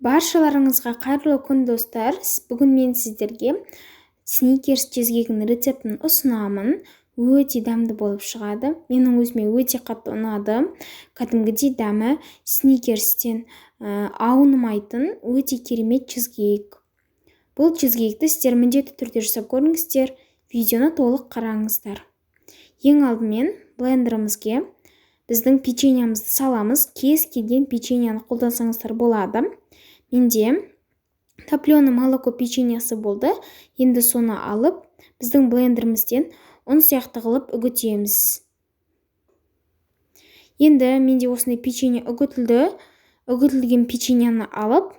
Баршаларыңызға қайырлы күн, достар. Бүгін мен сіздерге Сникерс чизкейкінің рецептін ұсынамын. Өте дәмді болып шығады. Менің өзіме өте қатты ұнады. Кәдімгідей дәмі Сникерстен аунымайтын өте керемет чизкейк. Бұл чизкейкті сіздер міндетті түрде жасап көріңіздер. Видеоны толық қараңыздар. Ең алдымен блендерімізге біздің печеньемізді саламыз. Кез келген печеньені қолдансаңыздар болады. Менде топленое молоко печеньесі болды. Енді соны алып, біздің блендерімізден ұн сияқты қылып үгітеміз. Енді менде осындай печенье үгітілді. Үгітілген печеньені алып,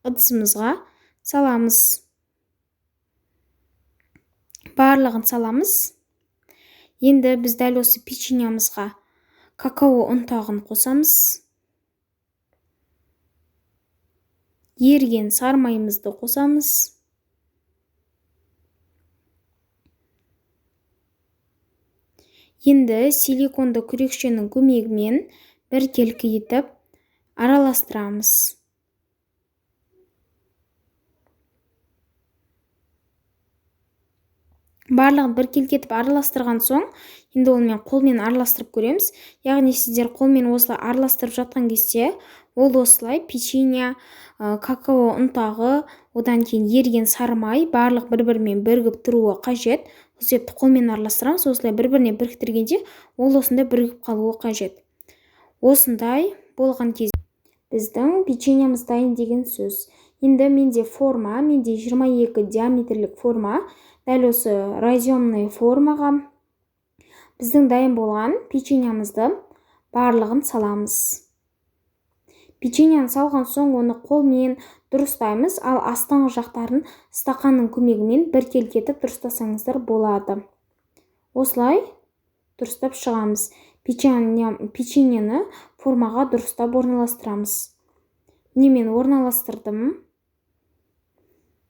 ыдысымызға саламыз. Барлығын саламыз. Енді біз дәл осы печеньемізға какао ұнтағын қосамыз. Еріген сары майымызды қосамыз. Енді силиконды күрекшенің көмегімен біркелкі етіп араластырамыз. Барлығын біркелкі етіп араластырған соң, енді онымен қолмен араластырып көреміз. Яғни сіздер қолмен осылай араластырып жатқан кезде, ол осылай печенье, какао ұнтағы, одан кейін еріген сары май барлық бір-бірімен бірігіп тұруы қажет. Сол себепті қолмен араластырамыз, осылай бір-біріне біріктіргенде ол осындай бірігіп қалуы қажет. Осындай болған кезде біздің печеньеміз дайын деген сөз. Енді менде форма, менде 22 диаметрлік форма, дәл осы разъемный формаға біздің дайын болған печеньемізді барлығын саламыз. Печеньені салған соң оны қолмен дұрыстаймыз, ал астыңғы жақтарын стақанның көмегімен біркелкі етіп дұрыстасаңыздар болады. Осылай дұрыстап шығамыз. Печеньені формаға дұрыстап орналастырамыз. Міне мен орналастырдым.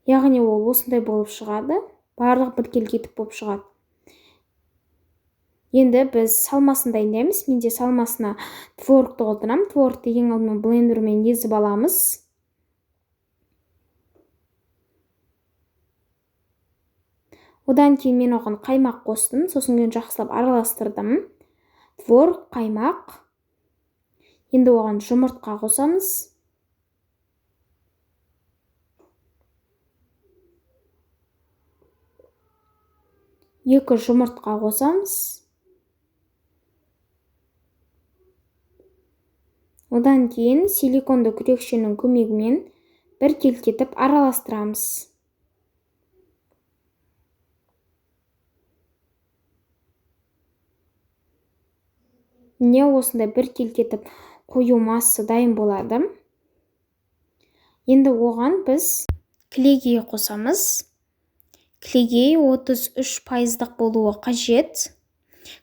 Яғни ол осындай болып шығады. Барлық біркелкі етіп болып шығады. Енді біз салмасын дайындаймыз. Менде салмасына творогты қолданамын. Творогты ең алдымен блендермен езіп аламыз. Одан кейін мен оған қаймақ қостым. Сосын кейін жақсылап араластырдым. Творог, қаймақ. Енді оған жұмыртқа қосамыз. Екі жұмыртқа қосамыз. Одан кейін силиконды күрекшенің көмегімен біркелкі етіп араластырамыз. Міне осындай біркелкі етіп қою масса дайын болады. Енді оған біз кілегей қосамыз. Кілегей 33% болуы қажет.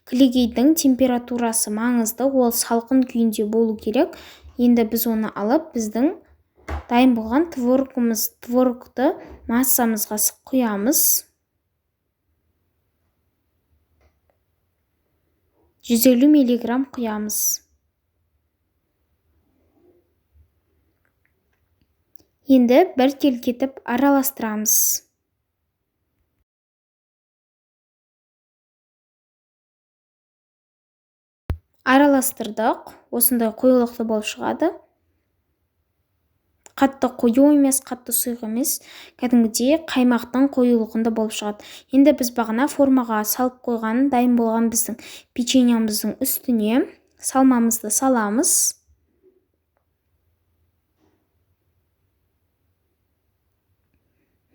Кілегейдің температурасы маңызды, ол салқын күйінде болу керек. Енді біз оны алып, біздің дайын болған творогты массамызға құямыз. 150 миллиграмм құямыз. Енді біркелкі етіп араластырамыз. Араластырдық. Осындай қоюлықты болып шығады. Қатты қою емес, қатты сұйық емес, кәдімгідей қаймақтың қоюлығында болып шығады. Енді біз бағана формаға салып қойған, дайын болған біздің печеньеміздің үстіне салмамызды саламыз.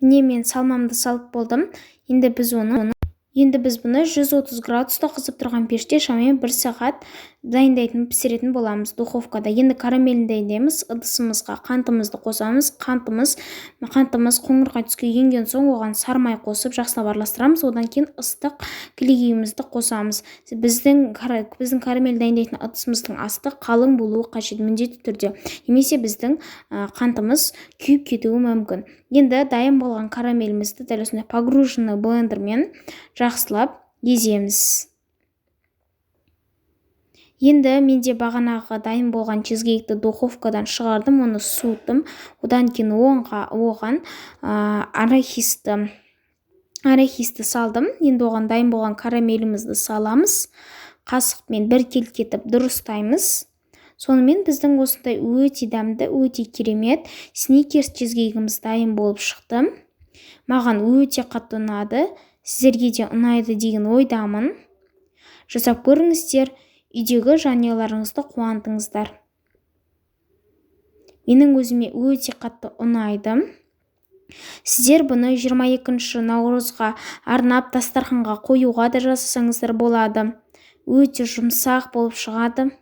Міне мен салмамды салып болдым. Енді біз бұны 130 градуста қызып тұрған пеште шамамен 1 сағат дайындайтын, пісіретін боламыз духовкада. Енді карамелін дайындаймыз. Ыдысымызға қантымызды қосамыз. Қантымыз қоңырқай түске енген соң оған сары май қосып жақсылап араластырамыз. Одан кейін ыстық кілегейімізді қосамыз. Біздің карамель дайындайтын ыдысымыздың асты қалың болуы қажет міндетті түрде. Немесе біздің қантымыз күйіп кетуі мүмкін. Енді дайын болған карамелімізді дәл осындай погруженный блендермен жақсылап еземіз. Енді менде бағанағы дайын болған чизкейкті духовкадан шығардым, оны суыттым. Одан кейін оған арахисті салдым. Енді оған дайын болған карамелімізді саламыз. Қасықпен біркелкі етіп дұрыстаймыз. Сонымен біздің осындай өте дәмді, өте керемет сникерс чизкейкіміз дайын болып шықты. Маған өте қатты ұнады. Сіздерге де ұнайды деген ойдамын. Жасап көріңіздер. Үйдегі жанұяларыңызды қуантыңыздар. Менің өзіме өте қатты ұнайды. Сіздер бұны 22 наурызға арнап дастарханға қоюға да жасасаңыздар болады. Өте жұмсақ болып шығады.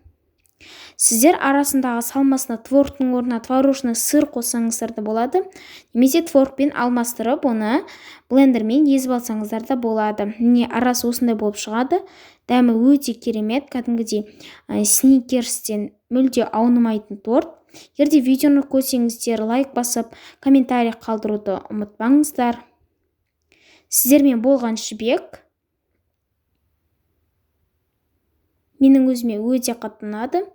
Сіздер арасындағы салмасына творогтың орнына творожный сыр қоссаңыздар да болады. Немесе творогпен алмастырып, оны блендермен езіп алсаңыздар да болады. Міне, арасы осындай болып шығады. Дәмі өте керемет, кәдімгідей сникерстен мүлде аунымайтын торт. Егер де видеоны көрсеңіздер, лайк басып, комментарий қалдыруды ұмытпаңыздар. Сіздермен болған Жібек. Менің өзіме өте қатты ұнады.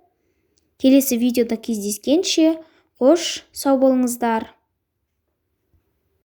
Келесі видеода кездескенше, қош, сау болыңыздар.